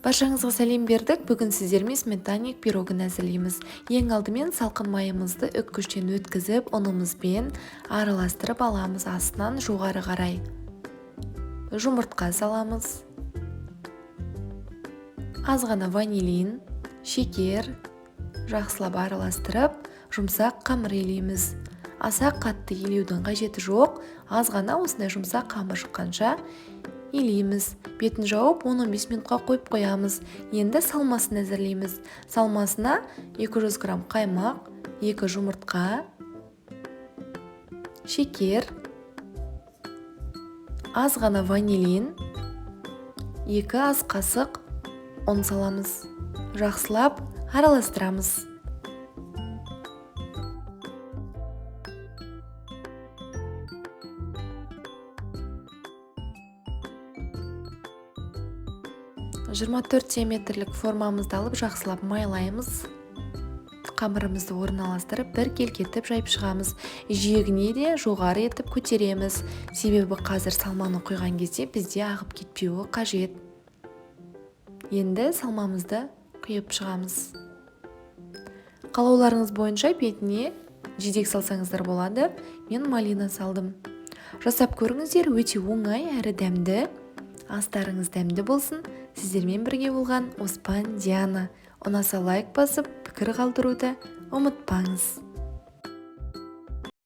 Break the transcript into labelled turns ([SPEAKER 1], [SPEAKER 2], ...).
[SPEAKER 1] Баршаңызға сәлем бердік. Бүгін сіздермен сметанник пирогын әзірлейміз. Ең алдымен салқын майымызды үккіштен өткізіп, ұнымызбен араластырып аламыз астынан жоғары қарай. Жұмыртқа саламыз. Аз ғана ванилин, шекер, жақсылап араластырып, жұмсақ қамыр елейміз. Аса қатты елеудің қажеті жоқ, аз ғана осындай жұмсақ қамыр шыққанша елейміз. Бетін жауып 10-15 минутқа қойып қоямыз. Енді салмасын әзірлейміз. Салмасына 200 грамм қаймақ, 2 жұмыртқа, шекер, аз ғана ванилин, 2 ас қасық ұн саламыз. Жақсылап араластырамыз. Жиырма төрт диаметрлік формамызды алып жақсылап майлаймыз. Қамырымызды орналастырып бір келкетіп жайып шығамыз. Жиегіне де жоғары етіп көтереміз. Себебі қазір салманы құйған кезде бізде ағып кетпеуі қажет. Енді салмамызды құйып шығамыз. Қалауларыңыз бойынша бетіне жидек салсаңыздар болады. Мен малина салдым. Жасап көріңіздер, өте оңай әрі дәмді. Астарыңыз дәмді болсын. Сіздермен бірге болған Оспан Диана. Ұнаса лайк басып, пікір қалдыруды ұмытпаңыз.